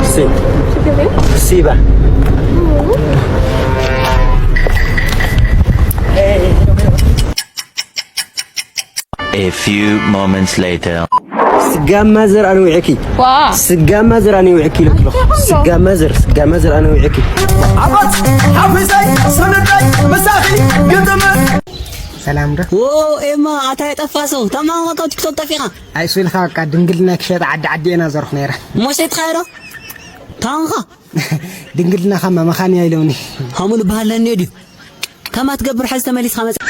ሲ- ሲባ። A few moments later. ስጋማ ዘር ኣነ ውዕኪ። ዋ። ስጋማ ዘር ኣነ ውዕኪ ኢለኪ ኣለኹ። ስጋማ ዘር፣ ስጋማ ዘር ኣነ ውዕኪ። ዓወት ሓፊሰይ ሰነዳይ መሳኺ ግጥም። ሰላም ዶ? ዎ፣ ኤማ፣ ኣታ የጠፋ ሰው፣ ተማኻ ካብ ቲክቶክ ጠፊኻ? ኣይ፣ ሱልኻ በቃ ድንግልና ክሸጥ ዓዲ ዓዲ እየና ዘርኹ ነይረ። ሞ ሸጥኻዮ ዶ? ታንኻ? ድንግልና ኻማ መኻን እያ ኢለውኒ። ሃሙን በሃለኒ ድዩ? ከማ ትገብር ሓዚ ተመሊስካ መጽ-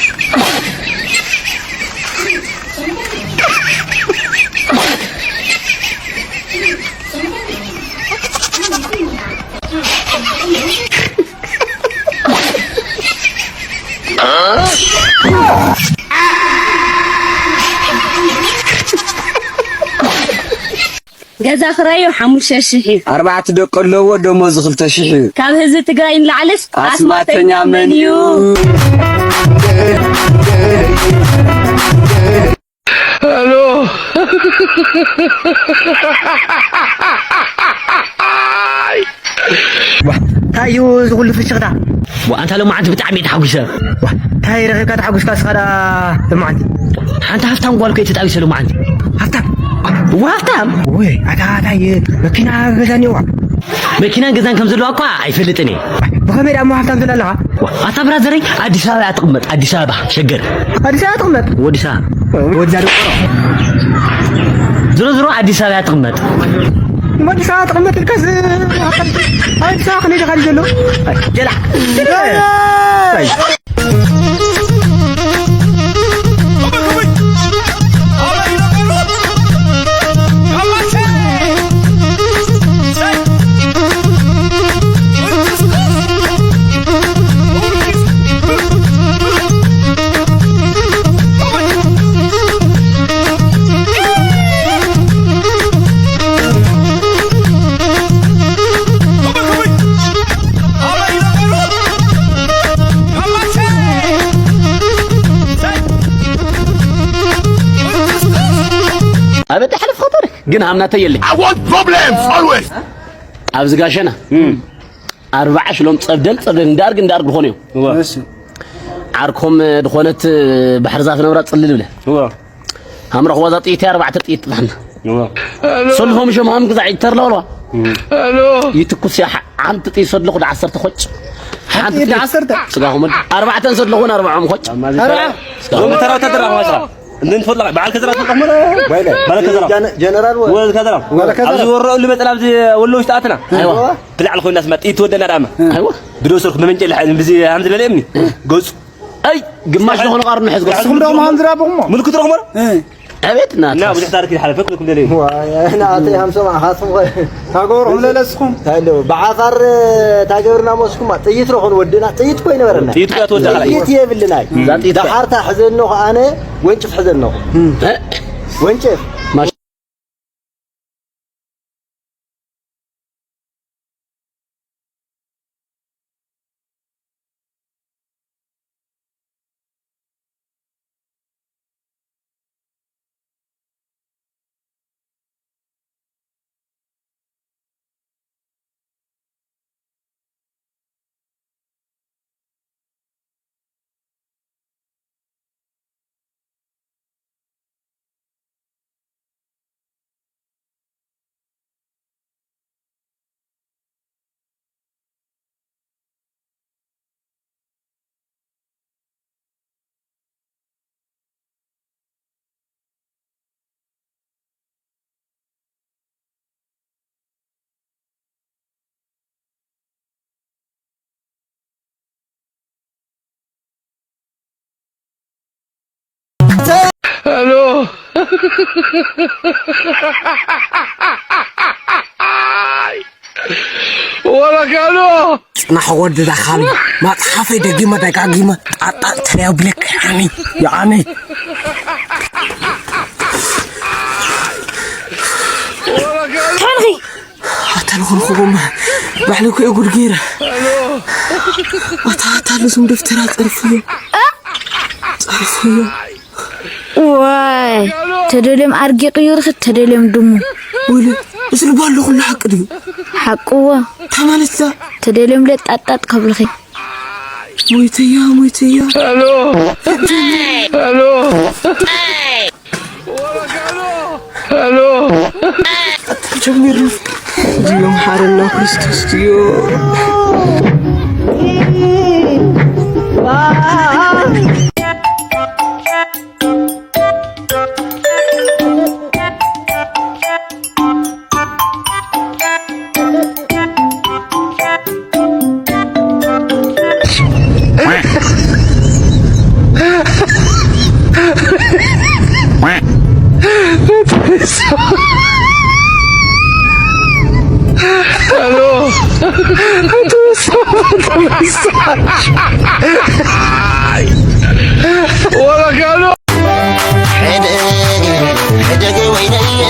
ገዛ ክራዩ ሓሙሽተ ሽሕ እዩ። ኣርባዕተ ደቂ ኣለዎ፣ ደሞዙ ክልተ ሽሕ እዩ። ካብ ህዝቢ ትግራይ ንላዕልስ ኣስማተኛ ኣስማተኛ መን መን እዩ? እዩ? ሄሎ። እንታይ እዩ እዚ ኩሉ ፍሽኽታ? ዋ፣ ኣንታ ሎማዓንቲ ብጣዕሚ እየ ተሓጒሰ። ዋ፣ እንታይ ረኺብካ ተሓጒስካ እስኻ ደኣ ሎማዓንቲ? ሓንቲ ሃፍታም ጓል እኮ እየ ተጣቢሰ ሎማዓንቲ። ሃፍታም? እወ፣ ሃፍታም። ወይ፣ ኣታ፣ ኣታ፣ የ-፣ መኪና ገዛ እኒኦዋ? መኪናን ገዛን ከም ዘለዋ እኳ ኣይፈልጥን እየ። ብኸመይ ደኣ እሞ ሃፍታም ትብል ኣለኻ? ዋ፣ ኣታ ብራዘረይ፣ ኣዲስ ኣበባ እያ ትቕመጥ፣ ኣዲስ ኣበባ፣ ሸገር። ኣዲስ ኣበባ ትቕመጥ? ወዲሳ። ወዲሳ ደቆሮ። ዝሮ ዝሮ ኣዲስ ኣበባ እያ ትቕመጥ። ወዲሳ ትቕመጥ ኢልካስ፣ ኣዲስ ኣበባ ክንደይ ደኻሊ ዘሎ? ኣይ፣ ጀላ። ጀላ። ኣይ። ኣበ ተሕልፍ ኸተርክ ግን ሃምናተ የለኝ። I want problems always። ኣብዚ ጋሸና ኣርባዓ ሽሎም ጸብደል ጸብደል እንዳርግ እንዳርግ ዝኾነ እዩ። እሺ። ዓርኮም ዝኾነት ባሕሪ ዛፍ ነብራ ጽልል ብለ። እዋ። ሃምራ ኹባዛ ጥይት ኣርባዕተ ጥይት ጥፋሕና። እዋ። ሰልፎም ሸም ሃም ግዛዕ ይተርለወልዋ። ይትኩስ ያ ሓ-፣ ሓንቲ ጥይት ሰድለኹ ድ ዓሰርተ ኾጭ። ሓንቲ ጥይት ጥይት ዓሰርተ? ስጋኹም ወድ-፣ ኣርባዕተን ሰድለኹን ኣርባዖም ኾጭ። ኣርባዓ? ስጋኹም ዞም ተራ ወታደር ኣኽባሳ። እንትን ትፈልጥ በዓል ከዘራ ትፈልጥ መረ? ባይለ። ባለ ከዘራ። ጀነ-፣ ጀነራል ወ-፣ ወ-፣ ከዘራ። ባለ ከዘራ። ኣብዚ ወረኡሉ መጠን ኣብዚ ወሎ ውሽጢ ኣትና። ኣይዋ። ትላዕል ኮይና ስማ ጥይት ትወደና ዳማ። ኣይዋ። ብዶ ሰርክ መመንጨ ለሐ ብዚ ሃምዚ ለለ እምኒ። ገጹ። ኣይ፣ ግማሽ ዝኾነ ቃር ንሕዝ ገጹ። ንስኹም ደሞ ሃምዚ ዳቦኹም? ምልክት ረኽሞ? እ። ዕቤት ናት። እና ብዙሕ ታሪክ ይሓለፈ ኩልኩም ደለዩ። ዋይ፣ ናተይ ሃምሶም ኣኻትኩም ኸ-፣ ሃገርኩም ለለስኹም? እንታይ ኣለዎ? ብዓፋር ታገብርና መስኩማ ጥይት ረኹን ወድና ጥይት እኮ ይነበረና። ጥይት እኮ ትወድቕ። ጥይት የብልናይ። እዛ ጥይት እኮ። ደሓርታ ሕዘኖ ኸኣነ ወንጭፍ ሕዘኖ። እ? ወንጭፍ። ማሽ- ሄሎ። ወረጋሎ። ጽናሕ ወዲ ዳኻሚ፣ መጽሓፈይ ደጊመ ደጋጊመ ጣጣ እንተደይ ኣብለካ፣ የዓኒ፣ የዓኒ። ታንኺ። ኣታ ልኾንኹዎም፣ ባዕለይ እኮ እየ ጉድ ገይረ። ኣታ፣ ኣታ፣ ልዙም ደፍተራ ጸርፍዮ። ጸርፍዮ። ዋይ። ተደልዮም ኣርጊ ይቕይሩኺ፣ ተደልዮም ድሙ። ወይለ፣ እዚ ልባ ኣሎ ኩሉ ሓቂ ድዩ? ሓቅዎ። እንታይ ማለት እዛ? ተደልዮም ለጣጣጥ ከብልኺ። ሞይተያ፣ ሞይተያ። ሄሎ። ሄሎ። ሄሎ። ጀሚሩ። ድዮም ሓረና ክርስቶስ ድዮ። Hello. What a ሕደግ ሕደግ ወይነየ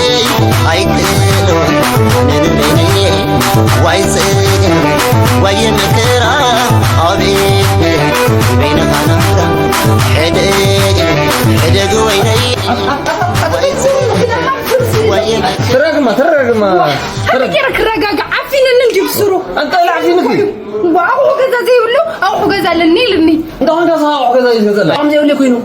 ኣይክእሎ ነንበይነየ ዋይ ጽግም ዋይ መከራ ኣቤት በይነኻ ናብራ ሕደግ ሕደግ ወይነየ ዋይ ጽግም ዋይ መከራ ተረግማ ተረግማ ተረግማ ክረጋጋ ዓፊነኒ እንዲዩ ብስሩ ኣንታ ላዕፊንኺ ኣቑሑ ገዛ ዘይብሉ ኣቑሑ ገዛ ኣለኒ ኢልኒ። እንዳ ኾንካ ሰ ኣቑሑ ገዛ እዩ ዝገዘላ ዓቕሚ ዘይብለይ ኮይኑ።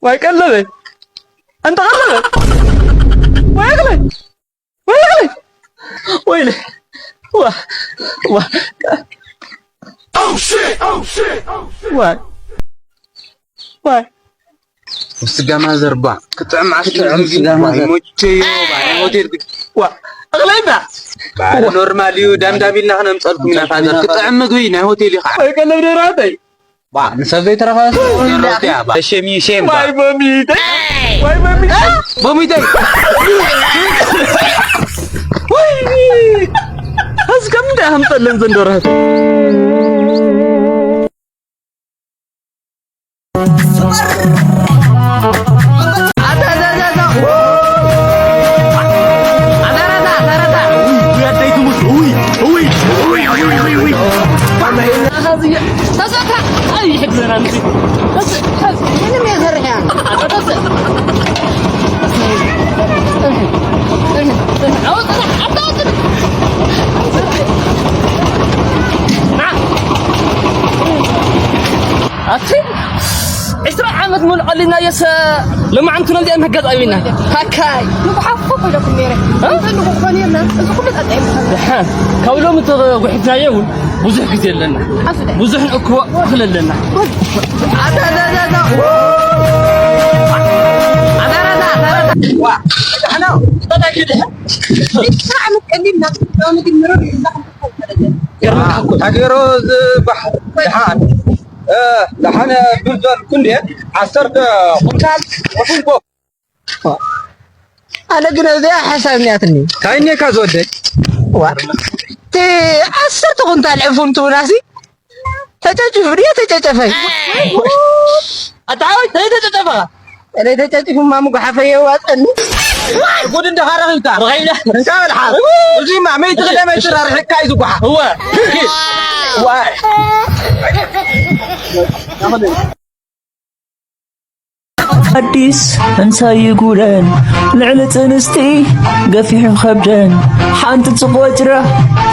ዋይ ቀለበይ ኣንታ ቀለበይ ዋይ ቀለበይ ወይለ ወይለ ዋ ዋ ዋይ ዋይ ስጋ ማዘር ባ ክጥዕም ዓስቢ ክጥዕም ስጋ ማዘር ሞቸዮ ባይ ሆቴል ዋ እቕለይና ኖርማል እዩ ዳምዳም ኢልና ክነምፀልኩም ኢና ፋዘር ክጥዕም ምግቢ ናይ ሆቴል እዩ ከዓ ወይ ቀለብ ደራተይ ንሰብ ዘይተረፈ ተሸሚ ሼም ባይ ቦሚተይ ባይ ቦሚተይ ቦሚተይ ወይ እስከ ምንዳ ከምጠለን ዘንዶራት ኣቲ ዕስራ ዓመት ሙሉእ ቀሊልናዮስ ሎማዓንቲ ነዚኣ መጋጣሚና ሃካይ ንጉሓፎ ኮይለኩም ነይረ እንተ ንጉ ክኾን የብና እዚ ኩሉ ጣጣ ይምሃር ድሓን ካብ ሎሚ ተጉሒፍናዮ እውን ብዙሕ ግዜ ኣለና ብዙሕ ንእክቦ እኽሊ ኣለና ኣዛራዛ ኣዛራዛ ዋ ዳሕና ጠጣቂ ድሕን ዕስራ ዓመት ቀሊልና ሎሚ ግን ምርር ኢልና ክንከተል ፈለገ ሃገሮ ዝባሕ ድሓን ደሓነ ብር ዘልኩ እንዴ ዓሰርተ ኩንታል ወፍንጎ ኣነ ግን እዚኣ ሓሳብ እኒኣትኒ እንታይ እኒካ ዝወደይ ዋ እቲ ዓሰርተ ኩንታል ዕፉን ትብላሲ ተጨጭፉ ድዮ ተጨጨፈይ ኣታሓወይ ተጨጨፈ እለይ ተጨጢፉማ ምጉሓፈ የዋፀኒ። ጉድ እንዲኻ ረኺብካ። ረኺብና። እንካ በል ሓር። እዚማ መይቲ ክደ መይቲ ራርሒካ እዩ ዝጉሓፍ። እወ። ዋይ። ኣዲስ እንታይ ይጉደን ልዕሊ ጥንስቲ ገፊሑ ከብደን ሓንቲ ጽቆጭራ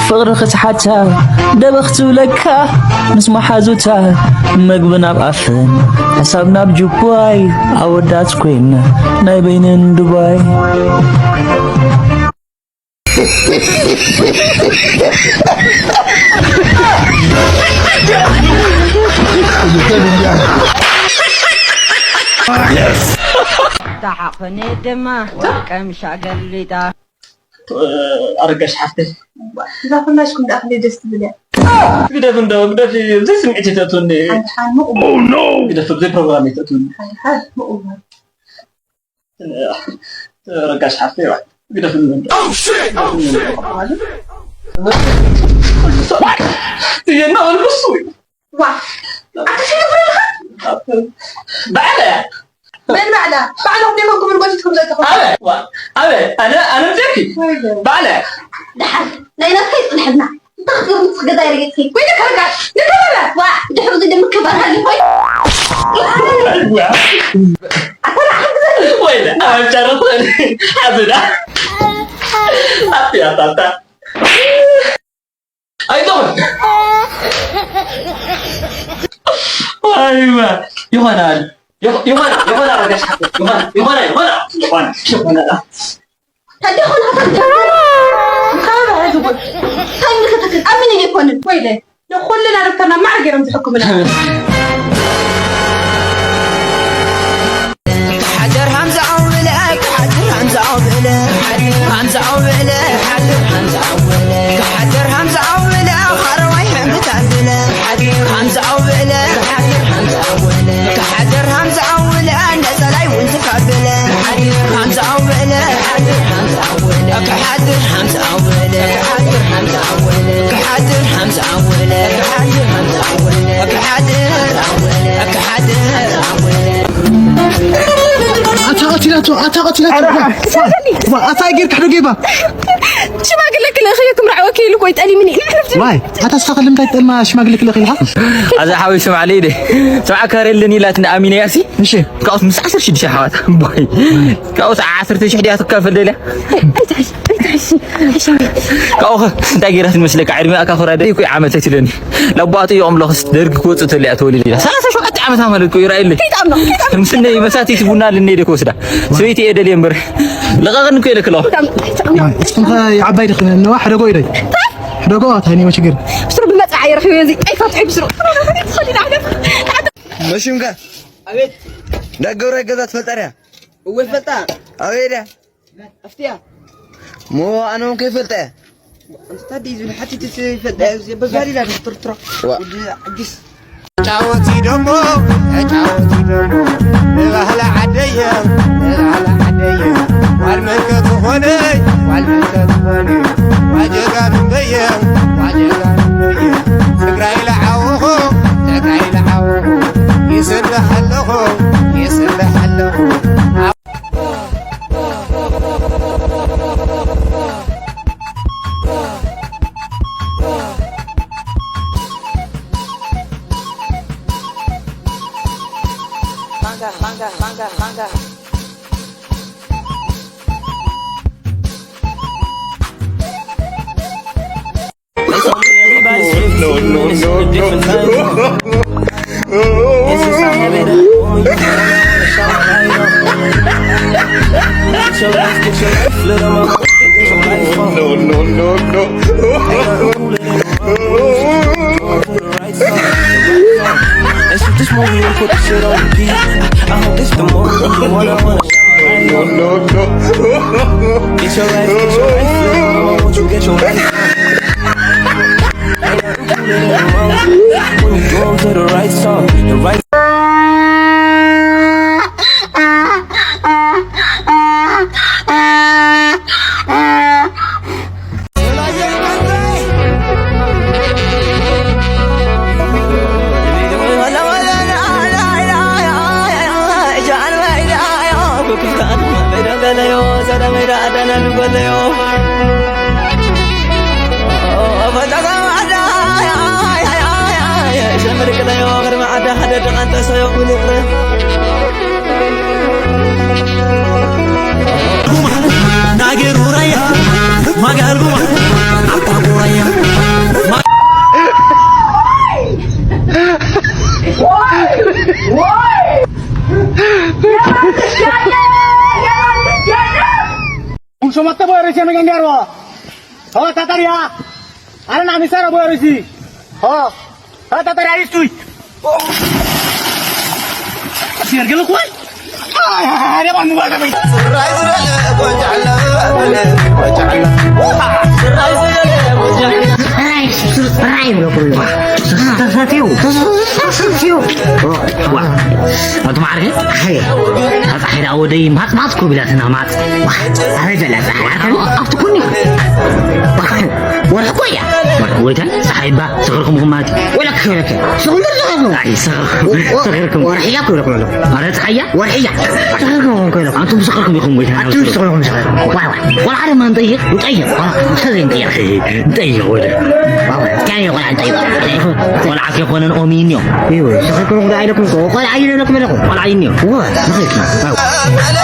ፍቕሪ ክትሓታ ደበኽ ትብለካ ምስ መሓዙታ መግቢ ናብ ኣፈን ሕሳብ ናብ ጅባይ ኣወዳት ኮይና ናይ በይነን ዱባይ ተሓቕፈኒ ድማ ቀምሻ ገልቢጣ ኣረጋሽ ሓፍተይ እዛ ፍላሽኩም ደኣ ክንደይ ደስ ትብል እያ ግደፍ እንዶ ግደፍ ብዘይ ስምዒት እየ ተእትወኒ ሓድሓድ ምቑም ግደፍ ብዘይ ፕሮግራም እየ ተእትወኒ ሓድሓድ ምቑም ረጋሽ ሓፍተይ ግደፍ እንዶ እየና ወልሱ ዋ ባዕላ እያ። መን ባዕላ? ባዕልኹም ደይኮንኩም ርጎቲትኩም ዘለኹም። ኣበ፣ ዋ፣ ኣበ፣ ኣነ፣ ኣነ ምፅእኪ። ወይለ። ባዕላ እያ። ደሓን፣ ናይ ናትካ ይፅንሐልና። እንታይ ክትገብሪ ንስኺ ገዛ ይረገፅኪ? ወይ ንከረጋሽ፣ ንከረጋሽ። ዋ፣ ድሕሪ እዚ ድማ ክበሃል ይኾይ። ዋ። ኣታ ንዓኻ ግዘኒ። ወይለ፣ ኣብ ጨርቕ ሓዝና። ኣቲ ኣታ፣ ኣታ። ኣይጠቕምን። ኣይዋ፣ ይኾናል። ይኾ-፣ ይኾናል፣ ይኾናል፣ ረጋሽ ሓፍተይ። ይኾናል፣ ይኾናል፣ ይኾናል፣ ይኾናል፣ ይኾናል። ታዲያ ኾን ሃታ እንታይ ምልክትክን? ኣብ ምን ይኮንን? ወይለ፣ ንኹልና ዶክተርና ማዕረ ገይሮም ዝሕክሙና። ክሓድር ሃምዛ ኣውለ፣ ክሓድር ሃምዛ ኣውለ፣ ሃምዛ ኣውለ፣ ክሓድር ሃምዛ ኣውለ፣ ክሓድር ሃምዛ ኣውለ፣ ሃረዋይ ሕምብታ ዝለ፣ ሃምዛ ኣውለ፣ ክሓድር ሃምዛ ኣውለ፣ ክሓድር ሃምዛ ኣውለ፣ ነጸላይ እውን ዝካብለ፣ ሃምዛ ኣውለ፣ ክሓድር ሃምዛ ኣውለ፣ ክሓድር ሃምዛ ኣውለ፣ ክሓድር ሃምዛ ኣውለ፣ ክሓድር ሃምዛ ኣውለ፣ ክሓድር ሃምዛ ኣውለ፣ ክሓድር ኣውለ፣ ክሓድር ኣውለ። ኣታ ቀቲላቶ፣ ኣታ ቀቲላቶ። ዋ፣ ዋ፣ ኣታ ጌርካ ሕዶ ጌባ። ሽማግለ ክልእኽ እየ ክምርዓወኪ ኢሉ እኮ ይጠሊምኒ። ዋይ፣ ኣታ እስኻ ከልምታይ ጠልማ ሽማግለ ክልእኽ ኢልካ? ኣዛ ሓወይ ስማዕ ለይደ። ስማዕ ካሬልን ኢላት እንዳ ኣሚነ ያሲ። እሺ። ካብኡስ ምስ ዓሰርተ ሽዱሽተ ኣሕዋት። ቦይ። ካብኡስ ዓሰርተ ሽሕ ድያ ትካፈል ደልያ? ኣይትሕሽ፣ ኣይትሕሽ። ካብኡ ኸ እንታይ ገይራ ትመስለካ? ዕድሚኣ እካ ኮራደ እኮ ዓመት ኣይትለኒ። ላቦኣ ጥይቖም ኣለኹስ ደርጊ ክወጽእ ተልያ ተወሊደ ኢላ። ሰላሳ ሸውዓተ ዓመታ ማለት እኮ ይርኣየለይ። ከይትኣምኖ፣ ከይትኣምኖ። ምስነይ መሳተይቲ ቡና ኣለኒ ኢለ ክወስዳ። ሰበይቲ እየ ደልየ እምበር። ለቐቕኒ እኮ ኢለኪ ኣለኹ። ከይትኣምኖ፣ ከይትኣምኖ። እስኹም ኸ ይዓባይ ዲኺ ነዋ? ሕደጎ ኢለይ። ሕደጎ፣ እንታይ እኒኦ ችግር? ብስሩ ብመጽዓ ይረኽብዮ እዚ። ቀይፋ ትሕብስሩ። መሽምካ። ኣቤት። ዳገብራይ ገዛ ትፈልጣ ድያ? እወ፣ ይፈልጣ። ኣበይ ድያ? ኣፍትያ። ሞ ኣነ እውን ከይፈልጠ። ኣንተ ታዲያ ዝብል ሓቲት ይፈልጠ፣ በዛ ሌላ ዶክተር ትራ። ዋ። ወዲ ዓጊስ። ተጫወቲ ደሞ፣ ተጫወቲ ደሞ፣ ንባህሊ ዓደየ፣ ንባህሊ ዓደየ። ጓል መከ ትኾነይ፣ ጓል መከ ትኾነይ። ዋጀጋኑ በየ፣ ዋጀጋኑ በየ። ትግራይ ለዓወኹ፣ ትግራይ ለዓወኹ። ይስርሕ ኣለኹ፣ ይስርሕ ኣለኹ። Everybody's fifteen minutes in a different time zone. It's just a habit of when you wanna shout right up. Get your life, get your life, little mama, get your life on. No, no, no, no. Ain't nothing cooler than the right song, the right song. And shoot this movie and put the shit on repeat. I hope this the moment you wanna, wanna shout right up. No, no, no. Get your life, get your life, little mama, won't you get your life on? When you go to the right song, the right ናገሩ ራያ ማጋልጉማ ኣታቁራያ Un somatte voi riceve che andiamo. Oh, tataria. Ara na misara voi risi. Oh, tataria istui. Siar gelo kuai. Ay, ay, ay, ay, ay, ay, ay. Ay, ay, ay, ay, ay. ዋ፣ ኣቶ ማዕርገ፣ ኣይ፣ ኣታ ሓይራ ወደይ ማጥ ማጥ እኮ ቢላትና ማጥ። ዋ፣ ኣበይ ዘላ ፀሓይ? ኣታ ኣብቲ ኩኒ። ወርሒ እኮ እያ። ወርሒ ጎይታ፣ ፀሓይ እባ፣ ሰኺርኩም ኢኹም ማለት እዩ። ወላ ክኸረከ። ሰኹም በር ሰኺርኩም። ኣይ፣ ሰኺርኩም። ወ-፣ ወ-፣ ሰኺርኩም። ወርሒ እያ እኮ ኢልኩም ኣለኹ። ኣረ፣ ፀሓይ እያ? ወርሒ እያ። ሰኺርኩም ኢኹም እኮ ኢልኩም። ኣንቱም ሰኺርኩም ኢኹም ጎይታ። ኣቱም ሰኺርኩም ሰኺርኩም። ዋ፣ ዋ። ቆልዓ ድማ ንጠይቕ፣ ንጠይቕ። ቆልዓ፣ እንተ ዘይንጠይቕ፣ ንጠይቕ ወደ። ዋ፣ ዋ። እንታይ እዩ ቆልዓ ንጠይቕ? ቆልዓ ከይኮነን ኦም እዩ እኒኦ። እዩ፣ ሰኺርኩም ዶ ኣይለኩም? ቆልዓ እዩ ለኩም ኣለኹ። ቆልዓ እዩ እኒኦ። ዋ፣ ንኸይድ።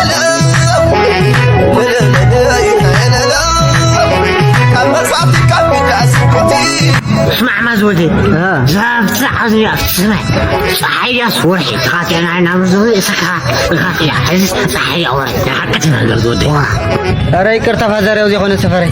ስማዕ ማዝወዴ፣ እ። ዛፍቲ ዓዝያ ስማዕ፣ ፀሓይ ድያስ ወርሒ? ተኻቲዕና ኢና፣ ምስ ዝኽእል እሰካ፣ እካ ክያ፣ ሕዚ ፀሓይ ድያ ወርሒ? ናይ ሓቂ ትናገር ዝወደይ። ዋ። ኧረ ይቅርታ ፋዘር፣ ያው ዝኾነ ሰፈረይ።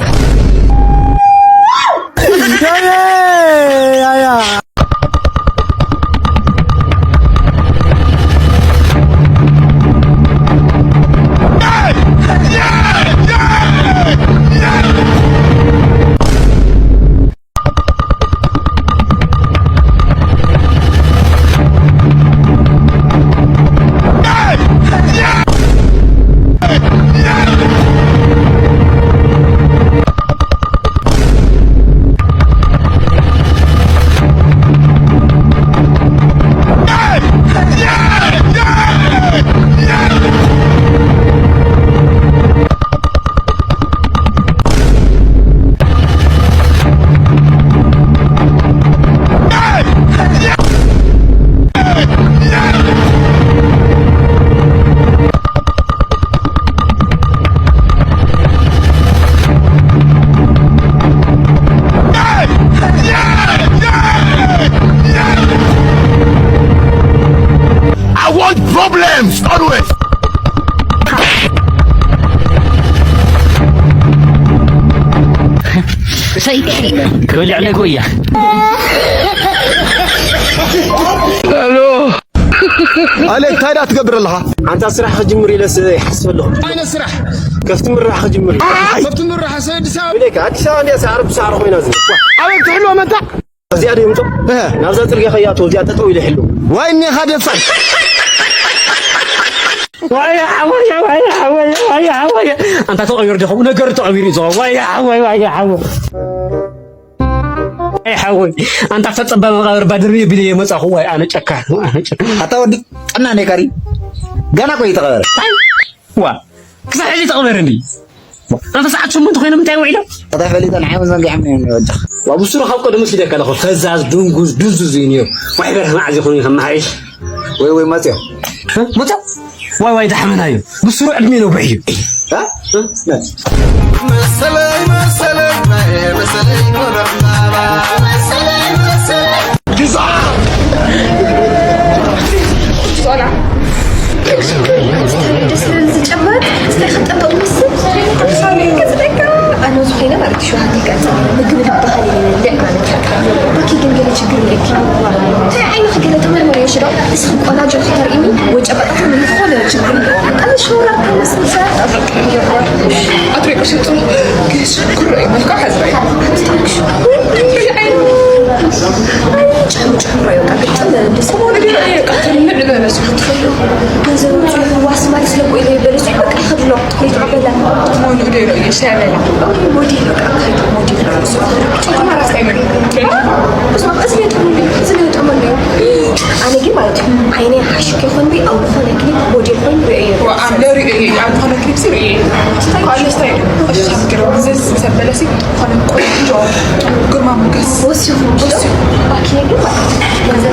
I want problems always. ሰይ ክበልዕ ለጎያ። ኣለ እንታይ ደኣ ትገብር ኣለኻ? ኣንታ ስራሕ ክጅምር ኢለስ ይሓስብ ኣለኹ። ዓይነት ስራሕ? ከፍቲ ምራሕ ክጅምር እዩ። ከፍቲ ምራሕ ሰ ኣዲስ ኣበባ? ብለካ ኣዲስ ኣበባ እንዲያ ሳዕሪ ብሳዕሪ ኮይና ዝብል። ኣበይ ትሕልዎ መታ? እዚኣ ድዮም እቶም? እህ። ናብዛ ጽርግያ ከይኣትዎ እዚኣ ጠጠው ኢለ ይሕልው። ዋይ እኒኻ ደፋር። ዋይ ሓወይ፣ ዋይ ሓወይ፣ ዋይ ሓወይ። ኣንታ ተቐቢሩ ዲኹም? ነገር ተቐቢሩ እዩ ዝኸውን። ዋይ ሓወይ፣ ዋይ ሓወይ። ኣይ ሓወይ፣ ኣንታ ተጸባ መቓብር ባድርቢ ቢለ የመጻኹ። ዋይ ኣነ ጨካን፣ ኣነ ጨካን። ኣታ ወዲ ጥና ነይ ካሪ። ገና እኮ ይተቐበረ። ዋ፣ ክሳብ ሕጂ ተቐበረ እንዲ። ኣንታ ሰዓት ሸሞንተ ኮይኖም እንታይ ውዒሎም? ኣታ ፈሊጠ ንዓይ መዘንጊዖም እዮም ወድኽ። ዋ፣ ብሱሩ ካብ ቀደሙ ሲደካ ኣለኹ። ፈዛዝ፣ ድንጉዝ፣ ድንዙዝ እዩ ነይሩ። ዋይ በርህ መዓዝ ይኹን ከመሓይሽ? ወይ ወይ መጽዮ። እ? መጽዮ? ዋይ ዋይ ዳሕመና እዩ። ብሱሩ ዕድሜ ነዊሕ እዩ። እ? እ? መሰለይ፣ መሰለይ፣ መሰለይ፣ መሰለይ፣ ሶላ። ደስ ዝብል ዝጨበጥ፣ እስከ ክጠጠው ምስል። ሳሚ፣ ገጽ ደጋ። ኣነ ዝኾነ ማለት እዩ፣ ሸውሃት ይቀጽል። ምግቢ ዝበሃል የለን፣ ልዕ ማለት እዩ። ባኪ ግን ገለ ችግር የለኪ። እንታይ ዓይንኺ ገለ ተመርመሪ፣ እሺ ዶ? እስኺ ቆናጆ ተርእይኒ፣ ወይ ጨበጣ ተርእይኒ፣ ዝኾነ ችግር የለዎ። ኣነ ሸውራ ተመስል ሰ-፣ ኣትሪቁ ሽጡ፣ ግሽ፣ ኩረ፣ መልክዓ ሓዝረይ። ኣትሪቁ ሽጡ። እንታይ ዓይኑ? ኣይ፣ ጨም-፣ ጨምሮ እዩ፣ በቃ፣ ግጥም፣ እንደ ሰሞኑ ገለ እዩ፣ በቃ፣ ትልምዕ ዝበለ ሰው። ገንዘብ ዋስ ማለት ስለ ቆይለ ይበለሱ፣ በቃ፣ ይኸድሎ። ዘይተቐበላ። ትኾኑ ዶ ይረኣዩ፣ ሻበላ። ሞዴል በቃ፣ እንታይ ሞዴል ነው እሱ? ጨጉራ ራስ ኣይመን። እሱ፣ እሱ ነው የጠመመኝ፣ እሱ ነው የጠመመኝ። ኣነ ግን ማለት እዩ፣ ዓይነይ ሓሽክ ይኾን ብይ፣ ኣብ ዝኾነ ክሊፕ ሞዴል ኮይኑ ርእየ። ዋ፣ ኣብ ለርእየ፣ ኣብ ዝኾነ ክሊፕ ሲ ርእየ። ስታይ፣ ስታይ፣ ኣሻግር፣ ዝዝ፣ ዘበለ ሲ፣ ዝኾነ ቆንጆ፣ ግርማ ሞገስ። ወሲኹ፣ ወሲኹ። ባኪ ግን ማለት እዩ።